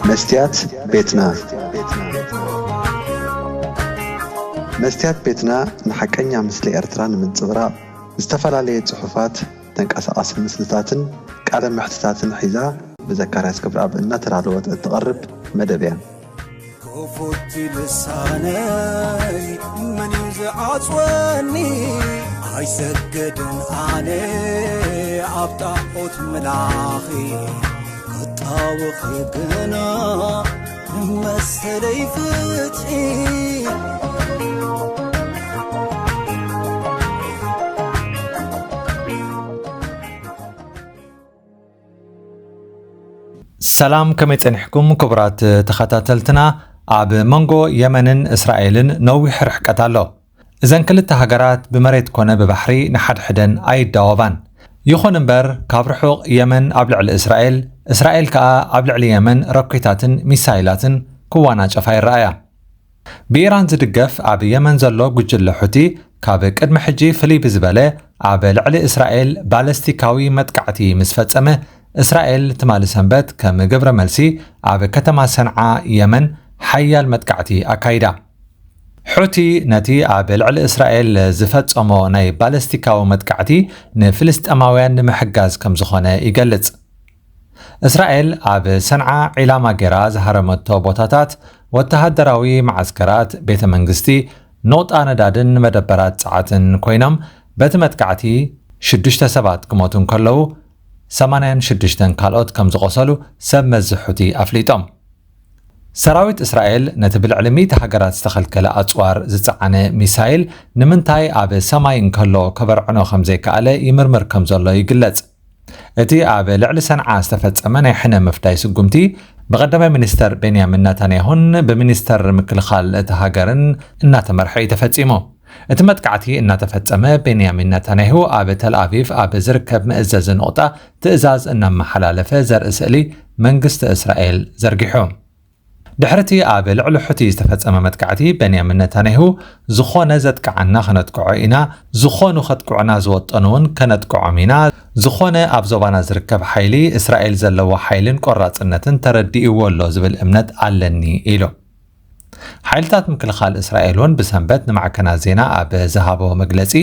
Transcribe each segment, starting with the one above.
መስትያት ቤትና። መስትያት ቤትና ንሓቀኛ ምስሊ ኤርትራ ንምንጽብራቕ ዝተፈላለየ ጽሑፋት፣ ተንቀሳቓሲ ምስልታትን ቃለ መሕትታትን ሒዛ ብዘካርያስ ክብረኣብ እናተዳለወት እትቐርብ መደብ እያ። ክፉት ልሳነይ መን እዩ ዝዓጽወኒ? ኣይሰግድን ኣነ ኣብ ጣዖት ምላኺ፣ ክጣወኺ ግና ንመሰለይ ፍትሒ። ሰላም፣ ከመይ ጸኒሕኩም ክቡራት ተኸታተልትና? ኣብ መንጎ የመንን እስራኤልን ነዊሕ ርሕቀት ኣሎ። እዘን ክልተ ሃገራት ብመሬት ኮነ ብባሕሪ ንሓድሕደን ኣይዳወባን። ይኹን እምበር፣ ካብ ርሑቕ የመን ኣብ ልዕሊ እስራኤል፣ እስራኤል ከኣ ኣብ ልዕሊ የመን ሮኬታትን ሚሳይላትን ክዋናጨፋ ይረኣያ። ብኢራን ዝድገፍ ኣብ የመን ዘሎ ጉጅለ ሑቲ፣ ካብ ቅድሚ ሕጂ ፍልይ ብዝበለ ኣብ ልዕሊ እስራኤል ባለስቲካዊ መጥቃዕቲ ምስ ፈጸመ፣ እስራኤል ትማሊ ሰንበት ከም ግብረ መልሲ ኣብ ከተማ ሰንዓ የመን ሓያል መጥቃዕቲ ኣካይዳ። ሑቲ ነቲ ኣብ ልዕሊ እስራኤል ዝፈጸሞ ናይ ባለስቲካዊ መጥቃዕቲ ንፍልስጤማውያን ንምሕጋዝ ከም ዝኾነ ይገልጽ። እስራኤል ኣብ ሰንዓ ዒላማ ጌራ ዝሃረመቶ ቦታታት፣ ወተሃደራዊ መዓስከራት፣ ቤተ መንግስቲ፣ ኖጣ ነዳድን መደበራት ጸዓትን ኮይኖም፣ በቲ መጥቃዕቲ ሽዱሽተ ሰባት ክሞቱ እንከለዉ፣ ሰማንያን ሽዱሽተን ካልኦት ከም ዝቖሰሉ ሰብ መዚ ሑቲ ኣፍሊጦም። ሰራዊት እስራኤል ነቲ ብልዕሊ ሚእቲ ሃገራት ዝተኸልከለ ኣጽዋር ዝጸዓነ ሚሳይል ንምንታይ ኣብ ሰማይ እንከሎ ከበርዕኖ ከም ዘይከኣለ ይምርምር ከም ዘሎ ይግለጽ። እቲ ኣብ ልዕሊ ሰንዓ ዝተፈጸመ ናይ ሕነ ምፍዳይ ስጉምቲ፣ ብቐዳማይ ሚኒስተር ቤንያሚን ናታንያሁን ብሚኒስተር ምክልኻል እታ ሃገርን እናተመርሐ እዩ ተፈጺሙ። እቲ መጥቃዕቲ እናተፈጸመ፣ ቤንያሚን ናታንያሁ ኣብ ተል ኣቪቭ ኣብ ዝርከብ መእዘዚ ነቑጣ ትእዛዝ እናመሓላለፈ ዘርኢ ስእሊ መንግስቲ እስራኤል ዘርጊሑ። ድሕሪ እቲ ኣብ ልዕሊ ሑቲ ዝተፈጸመ መጥቃዕቲ፣ ቤንያሚን ነታንያሁ ዝኾነ ዘጥቅዓና ከነጥቅዖ ኢና፣ ዝኾኑ ከጥቅዑና ዝወጠኑ እውን ከነጥቅዖም ኢና፣ ዝኾነ ኣብ ዞባና ዝርከብ ሓይሊ እስራኤል ዘለዎ ሓይልን ቆራጽነትን ተረዲእዎ ኣሎ ዝብል እምነት ኣለኒ ኢሉ። ሓይልታት ምክልኻል እስራኤል እውን ብሰንበት ንማዕከናት ዜና ኣብ ዝሃቦ መግለጺ፣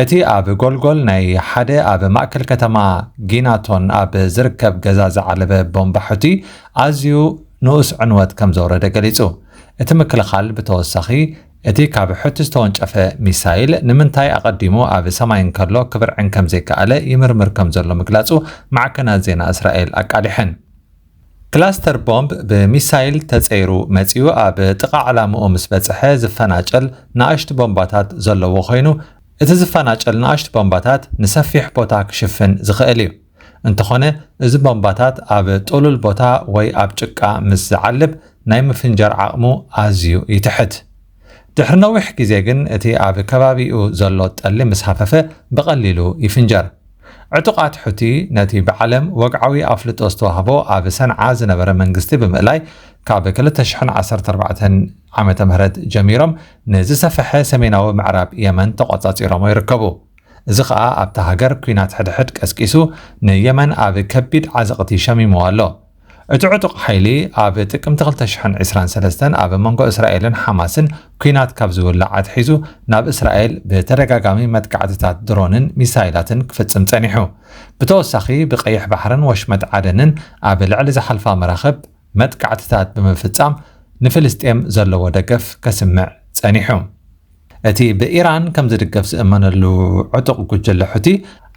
እቲ ኣብ ጎልጎል ናይ ሓደ ኣብ ማእከል ከተማ ጊናቶን ኣብ ዝርከብ ገዛ ዝዓለበ ቦምባ ሑቲ ኣዝዩ ንኡስ ዕንወት ከም ዘውረደ ገሊጹ። እቲ ምክልኻል ብተወሳኺ፣ እቲ ካብ ሑቲ ዝተወንጨፈ ሚሳይል ንምንታይ ኣቐዲሙ ኣብ ሰማይ እንከሎ ክብርዕን ከም ዘይከኣለ ይምርምር ከም ዘሎ ምግላጹ ማዕከናት ዜና እስራኤል ኣቃሊሐን። ክላስተር ቦምብ ብሚሳይል ተጸይሩ መጺኡ ኣብ ጥቓ ዕላምኡ ምስ በጽሐ ዝፈናጨል ንኣሽቱ ቦምባታት ዘለዎ ኮይኑ፣ እቲ ዝፈናጨል ንኣሽቱ ቦምባታት ንሰፊሕ ቦታ ክሽፍን ዝኽእል እዩ። እንተኾነ፣ እዚ ቦምባታት ኣብ ጥሉል ቦታ ወይ ኣብ ጭቃ ምስ ዝዓልብ ናይ ምፍንጃር ዓቕሙ ኣዝዩ ይትሕት። ድሕሪ ነዊሕ ግዜ ግን እቲ ኣብ ከባቢኡ ዘሎ ጠሊ ምስ ሃፈፈ ብቐሊሉ ይፍንጀር። ዕጡቓት ሑቲ ነቲ ብዓለም ወግዓዊ ኣፍልጦ ዝተዋህቦ ኣብ ሰንዓ ዝነበረ መንግስቲ ብምእላይ ካብ ክልተ ሽሕን ዓሰርተ ኣርባዕተን ዓመተ ምህረት ጀሚሮም ንዝሰፍሐ ሰሜናዊ ምዕራብ የመን ተቖጻጺሮሞ ይርከቡ። እዚ ኸኣ ኣብታ ሃገር ኲናት ሕድሕድ ቀስቂሱ ንየመን ኣብ ከቢድ ዓዘቕቲ ሸሚምዋ ኣሎ። እቲ ዕጡቕ ሓይሊ ኣብ ጥቅምቲ ክልተ ሽሕን ዕስራን ሰለስተን ኣብ መንጎ እስራኤልን ሓማስን ኲናት ካብ ዝውላዕ ኣትሒዙ ናብ እስራኤል ብተደጋጋሚ መጥቃዕትታት ድሮንን ሚሳይላትን ክፍጽም ጸኒሑ። ብተወሳኺ ብቀይሕ ባሕርን ወሽመጥ ዓደንን ኣብ ልዕሊ ዝሓልፋ መራኽብ መጥቃዕትታት ብምፍጻም ንፍልስጤም ዘለዎ ደገፍ ከስምዕ ጸኒሑ። እቲ ብኢራን ከም ዝድገፍ ዝእመነሉ ዕጡቕ ጉጅለ ሑቲ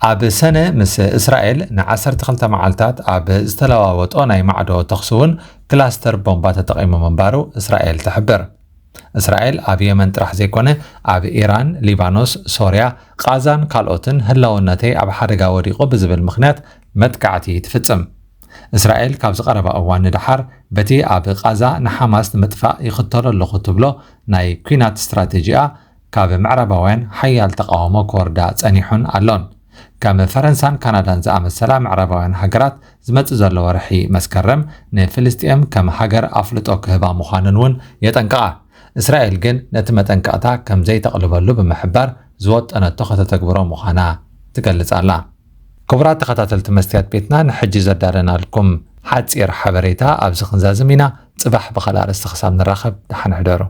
ኣብ ሰነ ምስ እስራኤል ንዓሰርተ ክልተ መዓልታት ኣብ ዝተለዋወጦ ናይ ማዕዶ ተኹሲ እውን ክላስተር ቦምባ ተጠቒሙ ምንባሩ እስራኤል ትሕብር። እስራኤል ኣብ የመን ጥራሕ ዘይኮነ ኣብ ኢራን፣ ሊባኖስ፣ ሶርያ፣ ቃዛን ካልኦትን ህላውነተይ ኣብ ሓደጋ ወዲቑ ብዝብል ምኽንያት መጥቃዕቲ ትፍጽም። እስራኤል ካብዚ ቀረባ እዋን ንደሓር በቲ ኣብ ቃዛ ንሓማስ ንምጥፋእ ይኽተሎ ኣለኹ ትብሎ ናይ ኲናት ስትራቴጂኣ ካብ ምዕራባውያን ሓያል ተቓውሞ ክወርዳ ጸኒሑን ኣሎን። ከም ፈረንሳን ካናዳን ዝኣመሰላ ምዕራባውያን ሃገራት ዝመጽእ ዘሎ ወርሒ መስከረም ንፍልስጤም ከም ሃገር ኣፍልጦ ክህባ ምዃነን እውን የጠንቅቓ። እስራኤል ግን ነቲ መጠንቀቕታ ከም ዘይተቕልበሉ ብምሕባር ዝወጠነቶ ከተተግብሮ ምዃና ትገልጽ ኣላ። ክቡራት ተኸታተልቲ መስትያት ቤትና ንሕጂ ዘዳለናልኩም ሓጺር ሓበሬታ ኣብዚ ክንዛዝም ኢና። ጽባሕ ብኻልእ ኣርእስቲ ክሳብ ንራኸብ ደሓን ሕደሩ።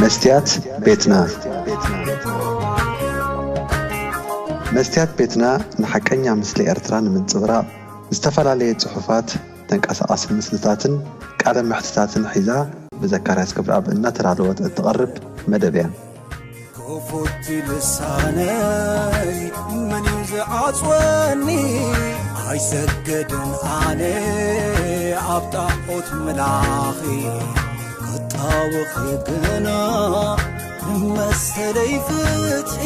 መስትያት ቤትና። መስትያት ቤትና ንሓቀኛ ምስሊ ኤርትራ ንምንጽብራቕ ዝተፈላለየ ጽሑፋት፣ ተንቀሳቓሲ ምስልታትን ቃለ መሕትታትን ሒዛ ብዘካርያስ ክብረኣብ እናተዳለወት እትቐርብ መደብ እያ። ክፉት ልሳነይ መን እዩ ዝዓጽወኒ? ኣይሰገድን ኣነ ኣብ ጣዖት ምላኺ ክጣወኺ ግና ንመሰለይ ፍትሒ